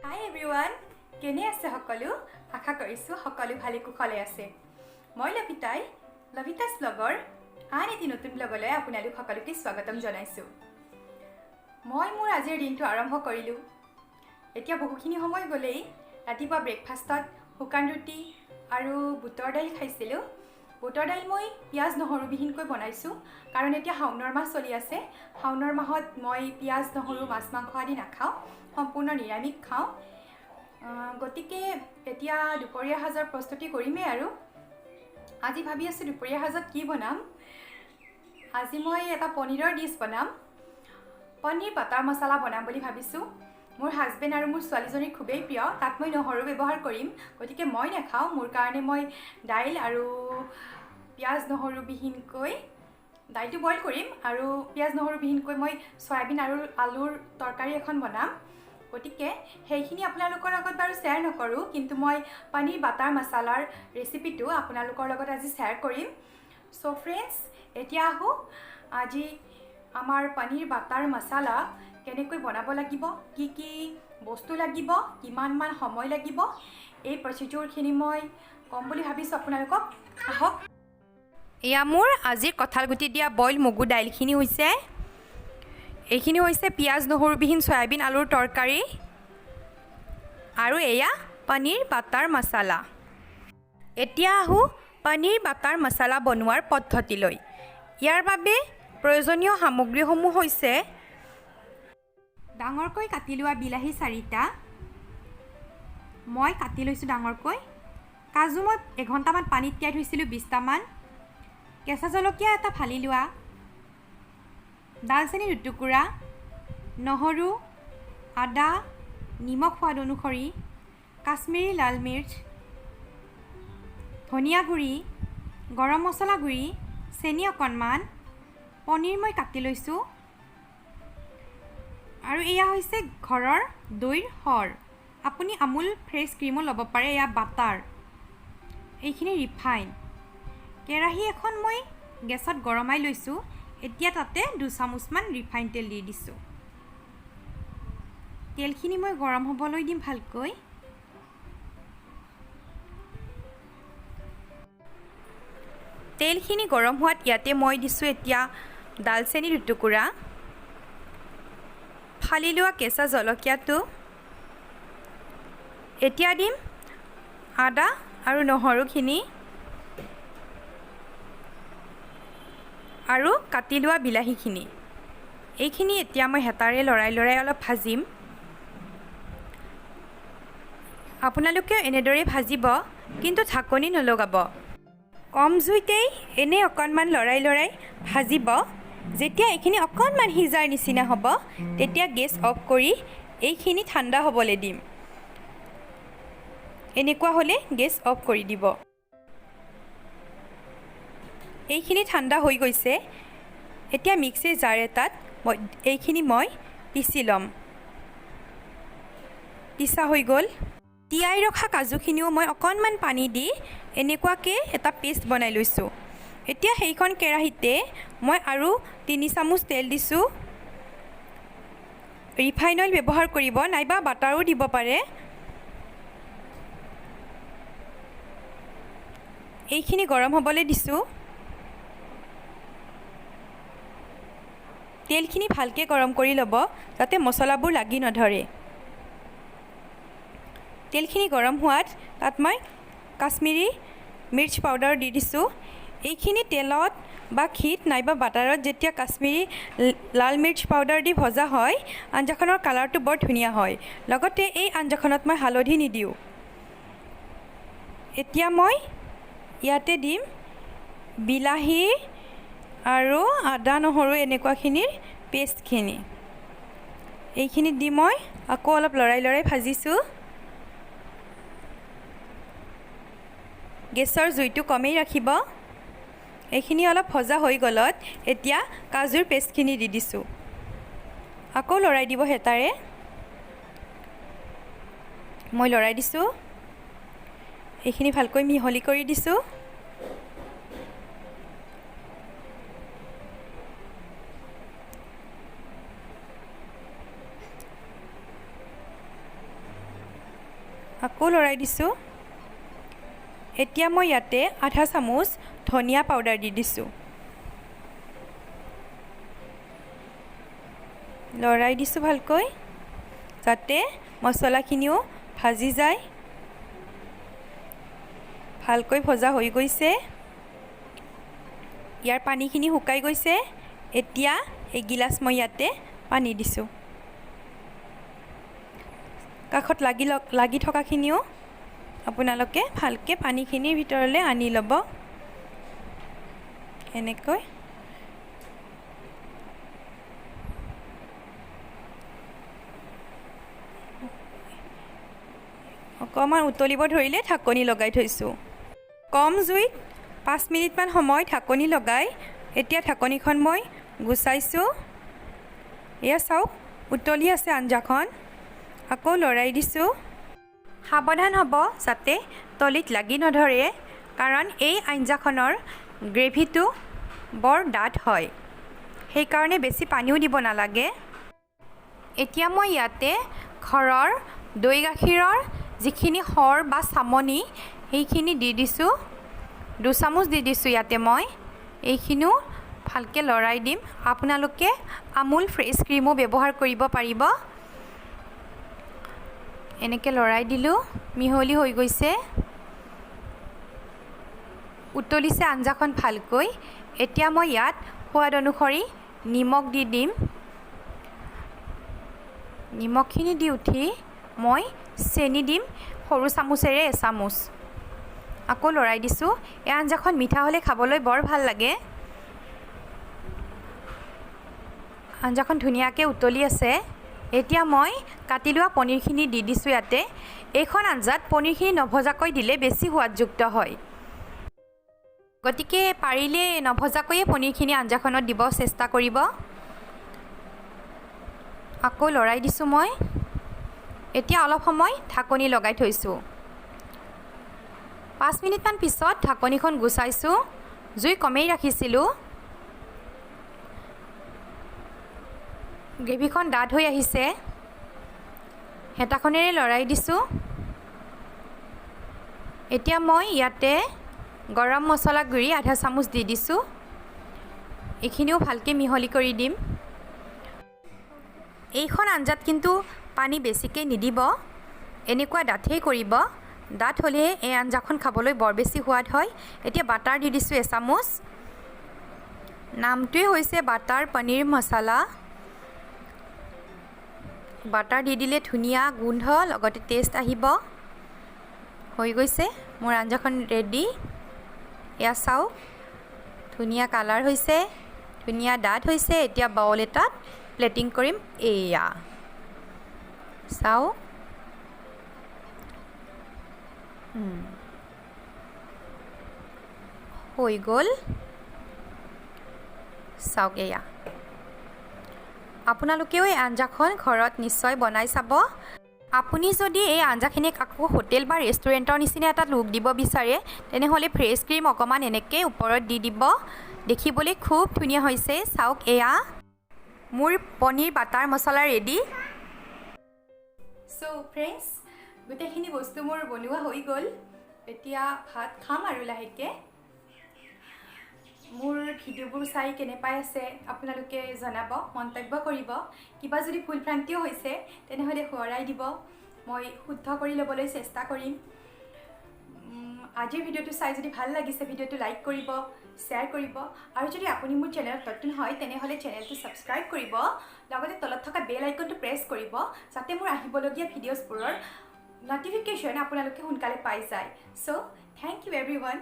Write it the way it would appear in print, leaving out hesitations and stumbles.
হাই everyone, কেনে আছে সকলো? আশা কৰিছোঁ সকলো ভালে কুশলে আছে। মই লভিতাই লভিতাছ ব্লগৰ আন এটি নতুন ব্লগলৈ আপোনালোক সকলোকে স্বাগতম জনাইছোঁ। মই মোৰ আজিৰ দিনটো আৰম্ভ কৰিলোঁ। এতিয়া বহুখিনি সময় গ'লেই। ৰাতিপুৱা ব্ৰেকফাষ্টত শুকান ৰুটি আৰু বুটৰ দাইল খাইছিলোঁ। বুটৰ দাইল মই পিঁয়াজ নহৰুবিহীনকৈ বনাইছোঁ, কাৰণ এতিয়া শাওণৰ মাহ চলি আছে। শাওণৰ মাহত মই পিঁয়াজ, নহৰু, মাছ, মাংস আদি নাখাওঁ, সম্পূৰ্ণ নিৰামিষ খাওঁ। গতিকে এতিয়া দুপৰীয়া সাজৰ প্ৰস্তুতি কৰিমেই আৰু আজি ভাবি আছোঁ দুপৰীয়া সাজত কি বনাম। আজি মই এটা পনীৰৰ ডিছ বনাম। পনীৰ বাটাৰ মছলা বনাম বুলি ভাবিছোঁ। মোৰ হাজবেণ্ড আৰু মোৰ ছোৱালীজনীৰ খুবেই প্ৰিয়। তাত মই নহৰু ব্যৱহাৰ কৰিম, গতিকে মই নাখাওঁ। মোৰ কাৰণে মই দাইল আৰু পিঁয়াজ নহৰুবিহীনকৈ দাইলটো বইল কৰিম আৰু পিঁয়াজ নহৰুবিহীনকৈ মই চয়াবিন আৰু আলুৰ তৰকাৰী এখন বনাম। গতিকে সেইখিনি আপোনালোকৰ লগত বাৰু শ্বেয়াৰ নকৰোঁ, কিন্তু মই পনীৰ বাটাৰ মছলাৰ ৰেচিপিটো আপোনালোকৰ লগত আজি শ্বেয়াৰ কৰিম। চ' ফ্ৰেণ্ডছ, এতিয়া আহোঁ আজি আমাৰ পনীৰ বাটাৰ মছলা কেনেকৈ বনাব লাগিব, কি কি বস্তু লাগিব, কিমানমান সময় লাগিব, এই প্ৰচিডিউৰখিনি মই ক'ম বুলি ভাবিছোঁ আপোনালোকক। আহক। এয়া মোৰ আজিৰ কঁঠালগুটি দিয়া বইল মগু দাইলখিনি হৈছে। এইখিনি হৈছে পিঁয়াজ নহৰুবিহীন চয়াবিন আলুৰ তৰকাৰী আৰু এয়া পনীৰ বাটাৰ মছলা। এতিয়া আহোঁ পনীৰ বাটাৰ মছলা বনোৱাৰ পদ্ধতিলৈ। ইয়াৰ বাবে প্ৰয়োজনীয় সামগ্ৰীসমূহ হৈছে ডাঙৰকৈ কাটি লোৱা বিলাহী চাৰিটা, মই কাটি লৈছোঁ ডাঙৰকৈ। কাজু মই এঘণ্টামান পানীত তিয়াই থৈছিলোঁ 20টামান। কেঁচা জলকীয়া এটা ফালি লোৱা, ডালচেনি দুটুকুৰা, নহৰু, আদা, নিমখ সোৱাদ অনুসৰি, কাশ্মীৰী লাল মিৰ্চ, ধনিয়া গুড়ি, গৰম মছলা গুড়ি, চেনি অকণমান, পনীৰ মই কাটি লৈছোঁ আৰু এয়া হৈছে ঘৰৰ দৈৰ সৰ। আপুনি আমুল ফ্ৰেছ ক্ৰীমো ল'ব পাৰে। এয়া বাটাৰ, এইখিনি ৰিফাইন। কেৰাহী এখন মই গেছত গৰমাই লৈছোঁ। এতিয়া তাতে 2 চামুচমান ৰিফাইন তেল দি দিছোঁ। তেলখিনি মই গৰম হ'বলৈ দিম ভালকৈ। তেলখিনি গৰম হোৱাত ইয়াতে মই দিছোঁ এতিয়া ডালচেনি দুটুকুৰা, ফালি লোৱা কেঁচা জলকীয়াটো। এতিয়া দিম আদা আৰু নহৰুখিনি আৰু কাটি লোৱা বিলাহীখিনি। এইখিনি এতিয়া মই হেতাৰে লৰাই লৰাই অলপ ভাজিম। আপোনালোকেও এনেদৰেই ভাজিব, কিন্তু ঢাকনি নলগাব। কম জুইতেই এনেই অকণমান লৰাই লৰাই ভাজিব। যেতিয়া এইখিনি অকণমান সিজাৰ নিচিনা হ'ব, তেতিয়া গেছ অফ কৰি এইখিনি ঠাণ্ডা হ'বলৈ দিম। এনেকুৱা হ'লে গেছ অফ কৰি দিব। এইখিনি ঠাণ্ডা হৈ গৈছে। এতিয়া মিক্সিৰ জাৰ এটাত মই এইখিনি পিচি ল'ম। পিচা হৈ গ'ল। তিয়াই ৰখা কাজুখিনিও মই অকণমান পানী দি এনেকুৱাকৈ এটা পেষ্ট বনাই লৈছোঁ। এতিয়া সেইখন কেৰাহীতে মই আৰু 3 চামুচ তেল দিছোঁ। ৰিফাইন অইল ব্যৱহাৰ কৰিব নাইবা বাটাৰো দিব পাৰে। এইখিনি গৰম হ'বলৈ দিছোঁ। তেলখিনি ভালকৈ গৰম কৰি ল'ব, যাতে মছলাবোৰ লাগি নধৰে। তেলখিনি গৰম হোৱাত তাত মই কাশ্মীৰী মিৰ্চ পাউডাৰ দি দিছোঁ। এইখিনি তেলত বা ঘিত নাইবা বাটাৰত যেতিয়া কাশ্মীৰী লাল মিৰ্চ পাউডাৰ দি ভজা হয়, আঞ্জাখনৰ কালাৰটো বৰ ধুনীয়া হয়। লগতে এই আঞ্জাখনত মই হালধি নিদিওঁ। এতিয়া মই ইয়াতে দিম বিলাহী আৰু আদা, নহৰু এনেকুৱাখিনিৰ পেষ্টখিনি। এইখিনি দি মই আকৌ অলপ লৰাই লৰাই ভাজিছোঁ। গেছৰ জুইটো কমেই ৰাখিব। এইখিনি অলপ ভজা হৈ গ'লত এতিয়া কাজুৰ পেষ্টখিনি দি দিছোঁ। আকৌ লৰাই দিব হেতাৰে। মই লৰাই দিছোঁ। এইখিনি ভালকৈ মিহলি কৰি দিছোঁ। আকৌ লৰাই দিছোঁ। এতিয়া মই ইয়াতে আধা চামুচ ধনিয়া পাউডাৰ দি দিছোঁ। লৰাই দিছোঁ ভালকৈ, যাতে মছলাখিনিও ভাজি যায়। ভালকৈ ভজা হৈ গৈছে, ইয়াৰ পানীখিনি শুকাই গৈছে। এতিয়া এগিলাচ মই ইয়াতে পানী দিছোঁ। কাষত লাগি লাগি থকাখিনিও আপোনালোকে ভালকৈ পানীখিনিৰ ভিতৰলৈ আনি ল'ব এনেকৈ। অকণমান উতলিব ধৰিলে ঢাকনি লগাই থৈছোঁ। কম জুইত 5 মিনিটমান সময় ঢাকনি লগাই এতিয়া ঢাকনিখন মই গুচাইছোঁ। এয়া চাওক, উতলি আছে আঞ্জাখন। আকৌ লৰাই দিছোঁ। সাৱধান হ'ব যাতে তলিত লাগি নধৰে, কাৰণ এই আঞ্জাখনৰ গ্ৰেভিটো বৰ ডাঠ হয়, সেইকাৰণে বেছি পানীও দিব নালাগে। এতিয়া মই ইয়াতে ঘৰৰ দৈ গাখীৰৰ যিখিনি সৰ বা চামনি সেইখিনি দি দিছোঁ। 2 চামুচ দি দিছোঁ ইয়াতে মই। এইখিনিও ভালকৈ লৰাই দিম। আপোনালোকে আমুল ফ্ৰেছ ক্ৰীমো ব্যৱহাৰ কৰিব পাৰিব। এনেকৈ লৰাই দিলোঁ, মিহলি হৈ গৈছে। উতলিছে আঞ্জাখন ভালকৈ। এতিয়া মই ইয়াত সোৱাদ অনুসৰি নিমখ দি দিম। নিমখখিনি দি উঠি মই চেনি দিম সৰু চামুচেৰে এচামুচ। আকৌ লৰাই দিছোঁ। এই আঞ্জাখন মিঠা হ'লে খাবলৈ বৰ ভাল লাগে। আঞ্জাখন ধুনীয়াকৈ উতলি আছে। এতিয়া মই কাটি লোৱা পনীৰখিনি দি দিছোঁ ইয়াতে। এইখন আঞ্জাত পনীৰখিনি নভজাকৈ দিলে বেছি সোৱাদযুক্ত হয়, গতিকে পাৰিলে নভজাকৈয়ে পনীৰখিনি আঞ্জাখনত দিব চেষ্টা কৰিব। আকৌ লৰাই দিছোঁ মই। এতিয়া অলপ সময় ঢাকনি লগাই থৈছোঁ। 5 মিনিটমান পিছত ঢাকনিখন গুচাইছোঁ। জুই কমেই ৰাখিছিলোঁ। গ্ৰেভিখন ডাঠ হৈ আহিছে। হেতাখনেৰে লৰাই দিছোঁ। এতিয়া মই ইয়াতে গৰম মছলা গুড়ি আধা চামুচ দি দিছোঁ। এইখিনিও ভালকৈ মিহলি কৰি দিম। এইখন আঞ্জাত কিন্তু পানী বেছিকৈ নিদিব, এনেকুৱা ডাঠেই কৰিব। ডাঠ হ'লেহে এই আঞ্জাখন খাবলৈ বৰ বেছি সোৱাদ হয়। এতিয়া বাটাৰ দি দিছোঁ এচামুচ। নামটোৱে হৈছে বাটাৰ পনীৰ মছলা। বাটাৰ দি দিলে ধুনীয়া গোন্ধ লগতে টেষ্ট আহিব। হৈ গৈছে মোৰ আঞ্জাখন ৰেডি। এয়া চাওক, ধুনীয়া কালাৰ হৈছে, ধুনীয়া ডাঠ হৈছে। এতিয়া বাউল এটাত প্লেটিং কৰিম। এয়া চাওক, হৈ গ'ল। চাওক এয়া। আপোনালোকেও এই আঞ্জাখন ঘৰত নিশ্চয় বনাই চাব। আপুনি যদি এই আঞ্জাখিনিক আকৌ হোটেল বা ৰেষ্টুৰেণ্টৰ নিচিনা এটা লুক দিব বিচাৰে, তেনেহ'লে ফ্ৰেছ ক্ৰীম অকণমান এনেকৈ ওপৰত দি দিব। দেখিবলৈ খুব ধুনীয়া হৈছে। চাওক এয়া মোৰ পনীৰ বাটাৰ মছলা ৰেডি। চ' ফ্ৰেণ্ডছ, গোটেইখিনি বস্তু মোৰ বনোৱা হৈ গ'ল। এতিয়া ভাত খাম আৰু লাহেকৈ। মোৰ ভিডিঅ'বোৰ চাই কেনে পাই আছে আপোনালোকে জনাব, মন্তব্য কৰিব। কিবা যদি ভুল ভ্ৰান্তিও হৈছে তেনেহ'লে সোঁৱৰাই দিব, মই শুদ্ধ কৰি ল'বলৈ চেষ্টা কৰিম। আজিৰ ভিডিঅ'টো চাই যদি ভাল লাগিছে, ভিডিঅ'টো লাইক কৰিব, শ্বেয়াৰ কৰিব, আৰু যদি আপুনি মোৰ চেনেলত নতুন হয় তেনেহ'লে চেনেলটো ছাবস্ক্ৰাইব কৰিব, লগতে তলত থকা বেল আইকনটো প্ৰেছ কৰিব, যাতে মোৰ আহিবলগীয়া ভিডিঅ'ছবোৰৰ নটিফিকেশ্যন আপোনালোকে সোনকালে পাই যায়। So thank you everyone.